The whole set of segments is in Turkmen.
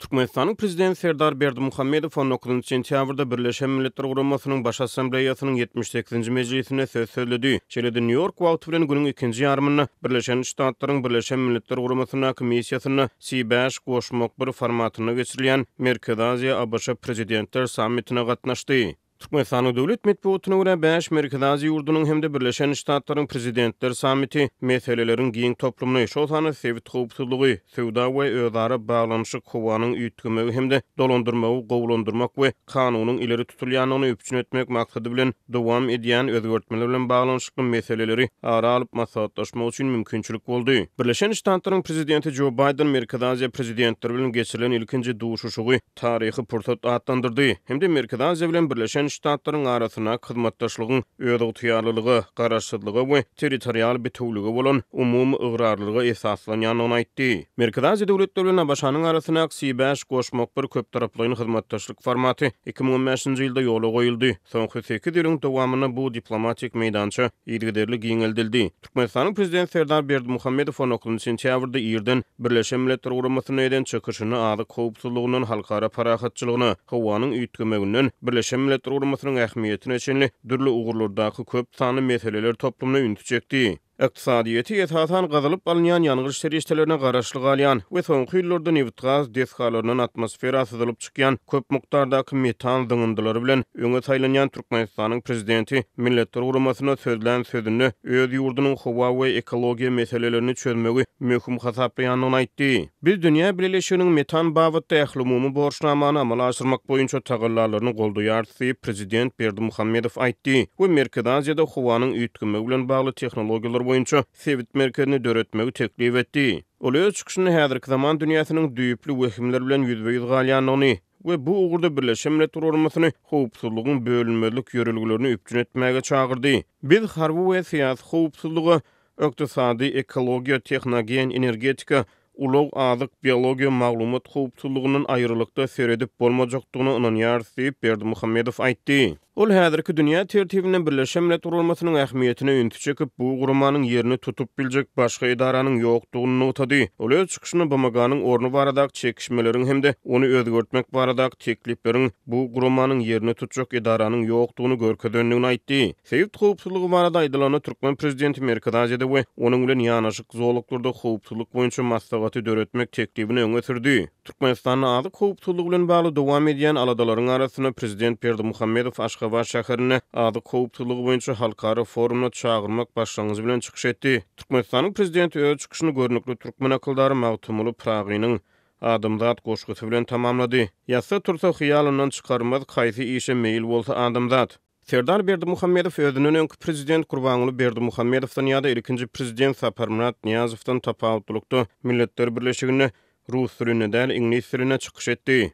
Türkmenistanyň Prezidenti Serdar Berdimuhamedow on dokuzynjy sentýabrda Birleşen Milletler Guramasynyň Baş Assambleýasynyň 78-nji mejlisinde söz sözledi. Şeýle-de Nýu-Ýork wagty bilen günüň ikinji ýarymynda Birleşen Ştatlaryň Birleşen Milletler Guramasyndaky missiýasynda C bäş goşmak bir formatynda geçirilýän Merkezi Aziýa-ABŞ Prezidentler sammitine gatnaşdy. Türkmenistanyň döwlet metbugatyna görä, bäş Merkezi Aziýa ýurdunyň hem-de Birleşen Ştatlaryň Prezidentler sammiti meseleleriň giň toplumyny, şol sanda sebit howpsuzlygy, söwda we özara baglanyşyk, howanyň üýtgemegi hem-de dolandyrmagy gowulandyrmak we kanunyň ileri tutulýandygyny üpjün etmek maksady bilen dowam edýän özgertmeler bilen baglanyşykly meseleleri ara alyp maslahatlaşmak üçin mümkinçilik boldy. Birleşen Ştatlaryň Prezidenti Jo Baýden Merkezi Aziýa Prezidentleri bilen geçirilen ilkinji duşuşygy taryhy pursat atlandyrdy hem-de Merkezi Aziýa bilen Birleşen Ştatlaryň arasyndaky hyzmatdaşlygyň özygtyýarlylyga, garaşsyzlyga we territorial bitewülige bolan umumy ygrarlylyga esaslanýandygyny aýtdy. Merkezi Aziýa döwletleri bilen ABŞ-nyň arasyndaky C bäş goşmak bir köptaraplaýyn hyzmatdaşlyk formaty 2015-nji ýylda ýola goýuldy. Soňky sekiz ýylyň dowamynda bu diplomatik meýdança yzygiderli giňeldildi. Türkmenistanyň Prezidenti Serdar Berdimuhamedow on dokuzynjy sentýabrda irden Birleşen Milletler Guramasynda eden çykyşynda azyk howpsuzlygyndan halkara parahatçylygyna, howanyň üýtgemeginden Birleşen Milletler Guramasynyň ähmiýetine çenli dürli ugurlardaky köp sanly meseleler toplumyna ünsi çekdi. Ykdysadyýeti esasan gazylyp alynýan ýangyç serişdelerine garaşly galýan we soňky ýyllarda nebitgaz desgalaryndan atmosfera syzylyp çykýan köp mukdardaky metan zyňyndylary bilen öňe saýlanýan Türkmenistanyň Prezidenti Milletler Guramasynda sözlän sözünde öz ýurdunyň howa we ekologiýa meselelerini çözmegi möhüm hasaplaýandygyny aýtdy. Biz dünýä bileleşiginiň metan babatda ählumumy borçnamany amala aşyrmak boýunça tagallalaryny goldaýarys diýip, prezident Berdimuhamedow aýtdy we Merkezi Aziýada howanyň üýtgemegi bilen bagly tehnologiýalar boýunça sebit merkezini döretmegi teklip etdi. Ol öz çykyşynda häzirki zaman dünýäsiniň düýpli wehimler bilen ýüzbe-ýüz galýandygyny we bu ugurda Birleşen Milletler Guramasyny howpsuzlygyň bölünmezlik ýörelgelerini üpjün etmäge çagyrdy. Biz harby we syýasy howpsuzlyga, ykdysady, ekologiýa, tehnogen, energetika, ulag, azyk, biologiýa, maglumat howpsuzlygyndan aýrylykda seredip bolmajakdygyna ynanýarys diýip, Berdimuhamedow aýtdy. Ol häzirki dünýä tertibinde Birleşen Milletler Guramasynyň ähmiýetine ünsi çekip, bu guramanyň ýerini tutup biljek başga edaranyň ýokdugyny nygtady. Ol öz çykyşynda BMG-niň orny baradaky çekişmeleriň hem-de ony özgertmek baradaky teklipleriň bu guramanyň ýerini tutjak edaranyň ýokdugyny görkezendigini aýtdy. Sebit howpsuzlygy barada aýdylanda, türkmen prezidenti Merkezi Aziýada we onuň bilen ýanaşyk zolaklarda howpsuzlyk boýunça maslahaty döretmek teklibini öňe sürdi. Türkmenistanda azyk howpsuzlygy bilen bagly dowam edýän aladalaryň arasynda prezident Berdimuhamedow Aşgabat şäherinde azyk howpsuzlygy boýunça halkara forumyna çagyrmak başlangyjy bilen çykyş etdi. Türkmenistanyň prezidenti öz çykyşyny görnükli türkmen akyldary Magtymguly Pyragynyň Adamzat goşgusy bilen tamamlady. Ýatsa-tursa hyýalyndan çykarmaz, kaýsy işe meýil bolsa adamzat. Serdar Berdimuhamedow özünden öňki prezident Gurbanguly Berdimuhamedowdan ýa-da ilkinji prezident Saparmyrat Nyýazowdan tapawutlylykda Milletler Birleşiginde rus dilinde däl, iňlis dilinde çykyş etdi.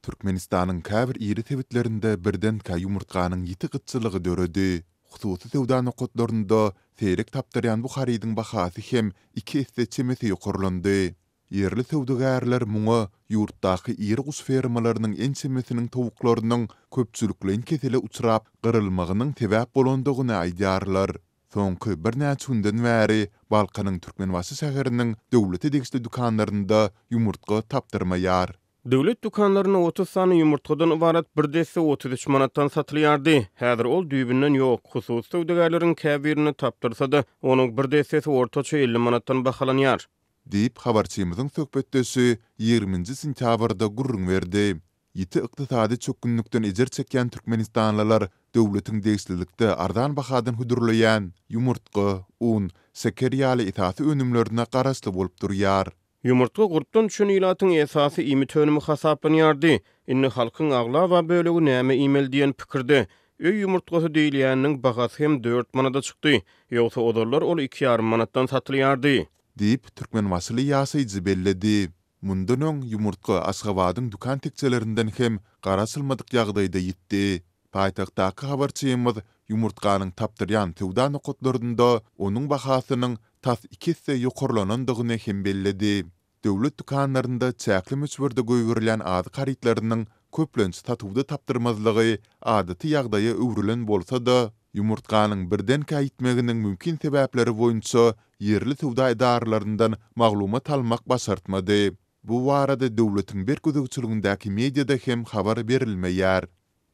Türkmenistanyň käbir iri sebitlerinde birdenkä ýumurtganyň ýiti gytçylygy döredi. Hususy söwda nokatlarynda seýrek tapdyrýan bu harydyň bahasy hem iki esse çemesi ýokarlandy. Ýerli söwdagärler muňa ýurtdaky iri guş fermalarynyň ençemesiniň towuklarynyň köpçülikleýin kesele uçrap, gyrylmagynyň sebäp bolandygyny aýdýarlar. Soňky birnäçe günden bäri Balkanyň Türkmenbaşy şäheriniň döwlete degişli dükanlarynda ýumurtga tapdyrmaýar. Döwlet dükanlarynda 30 sany ýumurtgadan ybarat bir desse 33 manatdan satylýardy. Häzir ol düýbünden ýok. Hususy söwdagärleriň käbirinde tapdyrsa-da, onuň bir dessesi ortaça 50 manatdan bahalanýar. Diýip, habarçymyzyň söhbetdeşi ýigriminji sentýabrda gürrüň berdi. Ýiti ykdysady çökgünlikden ejir çekýän türkmenistanlylar döwletiň degişlilikde arzan bahadan hödürleýän ýumurtga, un, şeker ýaly esasy önümlerine garaşly bolup durýar. Ýumurtga gurpdan düşen ilatyň esasy iýmit önümi hasaplanýardy. Indi halkyň aglaba bölegi näme iýmeli diýen pikirde. Öý ýumurtgasy diýilýäniniň bahasy hem dört manada çykdy. Ýogsa ozallar ol iki ýarym manatdan satylýardy. Diýip, türkmenbaşyly ýaşaýjy belledi. Mundan öň, ýumurtga Aşgabadyň dükan tekjelerinden hem garaşylmadyk ýagdaýda ýitdi. Paýtagtdaky habarçymyz ýumurtganyň tapdyrýan söwda nokatlarynda onuň bahasynyň tas iki esse ýokarlanandygyny hem belledi. Döwlet dükanlarynda çäkli möçberde goýberilýän azyk harytlarynyň köplenç satuwda tapdyrmazlygy adaty ýagdaýa öwrülen bolsa-da, Ýumurtganyň birdenkä ýitmeginiň mümkin sebäpleri boýunça ýerli söwda edaralaryndan maglumat almak başartmady. Bu barada döwletiň berk gözegçiligindäki mediada hem habar berilmeýär.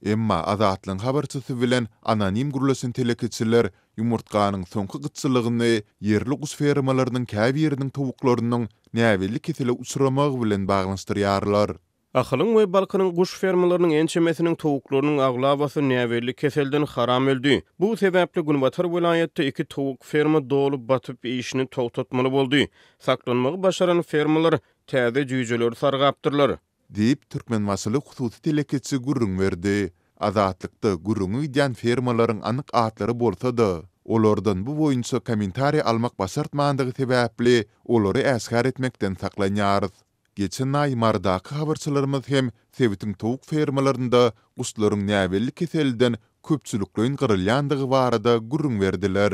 Emma Azatlygyň habarçysy bilen anonim gürleşen telekeçiler ýumurtganyň soňky gytçylygyny ýerli guş fermalarynyň käbiriniň towuklarynyň näbelli kesele uçramagy bilen baglanyşdyrýarlar. Ahalyň we Balkanyň guş fermalarynyň ençemesiniň towuklarynyň aglabasy näbelli keselden haram öldi. Bu sebäpli günbatar welaýatda iki towuk ferma doly batyp işini togtatmaly boldy. Saklanmagy başaran fermalar täze jüýjeleri sargapdyrlar. Diýip, türkmenbaşyly hususy telekeçi gürrüň berdi. Azatlykda gürrüňi gidýän fermalaryň anyk atlary bolsa-da, olardan bu boýunça kommentariý almak başartmandygy sebäpli, olary äşgär etmekden saklanýarys. Geçen aý Marydaky habarçylarymyz hem sebitiň towuk fermalarynda guşlaryň näbelli keselden köpçülikleýin gyrylýandygy barada gürrüň berdiler.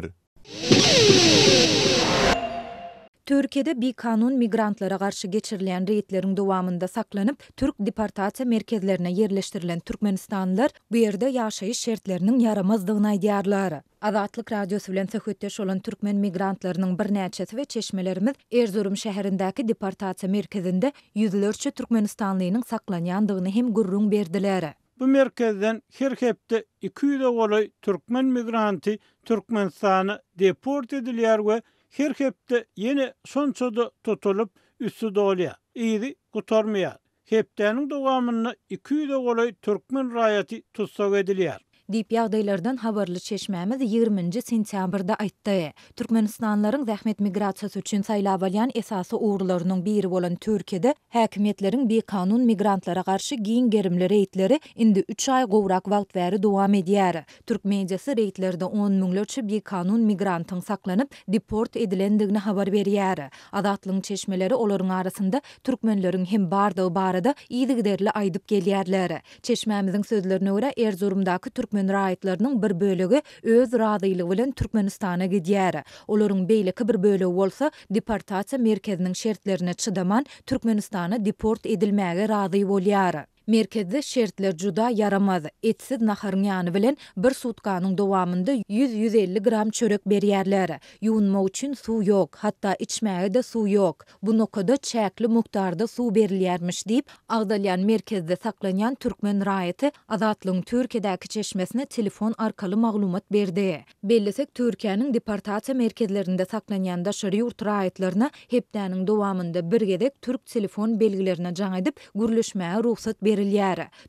Türkiýede bikanun migrantlara garşy geçirilýän reýdleriň dowamynda saklanyp, türk deportasiýa merkezlerine ýerleşdirilen türkmenistanlylar bu ýerde ýaşaýyş şertleriniň ýaramazdygyny aýdýarlar. Azatlyk Radiosy bilen söhbetdeş bolan türkmen migrantlarynyň birnäçesi we çeşmelerimiz Erzurum şäherindäki deportasiýa merkezinde ýüzlerçe türkmenistanlynyň saklanýandygyny hem gürrüň berdiler. Bu merkezden her hepde 200-e golaý türkmen migranty Türkmenistana deport edilýär we her hepde ýene şonça-da tutulyp, üsti dolýar. Yzy gutarmaýar. Hepdäniň dowamynda 200-e golaý türkmen raýaty tussag edilýär. Diýip, ýagdaýlardan habarly çeşmämiz ýigriminji sentýabrda aýtdy. Türkmenistanlylaryň zähmet migrasiýasy üçin saýlap alýan esasy ugurlarynyň biri bolan Türkiýede häkimiýetleriň bikanun migrantlara garşy giň gerimli reýdleri indi üç aý gowrak wagt bäri dowam edýär. Türk mediasy reýdlerde on müňlerçe bikanun migrantyň saklanyp, deport edilendigini habar berýär. Azatlygyň çeşmeleri olaryň arasynda türkmenleriň hem bardygy barada yzygiderli aýdyp gelýärler. Çeşmämiziň sözlerine görä, Erzurumdaky türkmen raýatlarynyň bir bölegi öz razylygy bilen Türkmenistana gidýär. Olaryň beýleki bir bölegi bolsa, deportasiýa merkeziniň şertlerine çydaman, Türkmenistana deport edilmäge razy bolýar. Merkezde şertler juda ýaramaz. Etsiz naharyň ýany bilen bir sutkanyň dowamynda 100-150 gram çörek berýärler. Ýuwunmak üçin suw ýok, hatda içmäge-de suw ýok. Bu nokada çäkli mukdarda suw berilýärmiş diýip, agzalýan merkezde saklanýan türkmen raýaty Azatlygyň Türkiýedäki çeşmesine telefon arkaly maglumat berdi. Bellesek, Türkiýäniň deportasiýa merkezlerinde saklanýan daşary ýurt raýatlaryna hepdäniň dowamynda bir gezek türk telefon belgilerine jaň edip, gürleşmäge rugsat berilýär.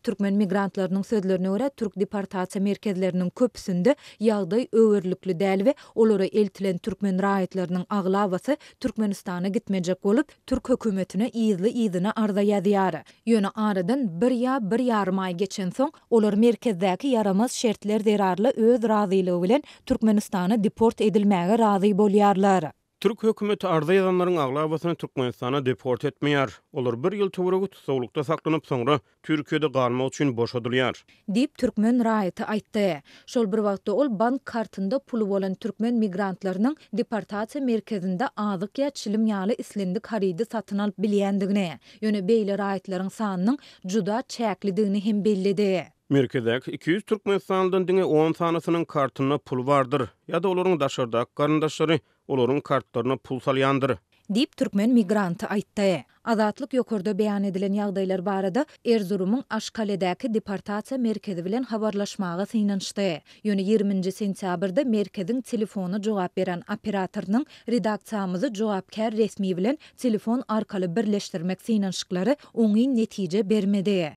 Türkmen migrantlarynyň sözlerine görä, türk deportasiýa merkezleriniň köpüsinde ýagdaý öwerlikli däl we olara eltilen türkmen raýatlarynyň aglabasy Türkmenistana gitmejek bolup, türk hökümetine yzly-yzyna arza ýazýar. Ýöne aradan bir ýa bir ýarym aý geçensoň, olar merkezdäki ýaramaz şertler zerarly öz razylygy bilen Türkmenistana deport edilmäge razy bolýarlar. Türk hökümeti arza ýazanlaryň aglabasyny Türkmenistana deport etmeýär. Olar bir ýyl töweregi tussaglykda saklanyp, soňra Türkiýede galmak üçin boşadylýar. Diýip, türkmen raýaty aýtdy. Şol bir wagtda ol bank kartynda puly bolan türkmen migrantlarynyň deportasiýa merkezinde azyk ýa çilim ýaly islendik harydy satyn alyp bilýändigini, ýöne beýle raýatlaryň sanynyň juda çäklidigini hem belledi. Merkezdäki 200 türkmenistanlydan diňe on sanysynyň kartynda pul bardyr, ýa-da olaryň daşardaky garyndaşlary olaryň kartlaryna pul salýandyr. Diýip, türkmen migranty aýtdy. Azatlyk ýokarda beýan edilen ýagdaýlar barada Erzurumyň Aşkaledäki deportasiýa merkezi bilen habarlaşmaga synanyşdy. Ýöne ýigriminji sentýabrda merkeziň telefona jogap beren operatorynyň redaksiýamyzy jogapkär resmi bilen telefon arkaly birleşdirmek synanyşyklary oňyn netije bermedi.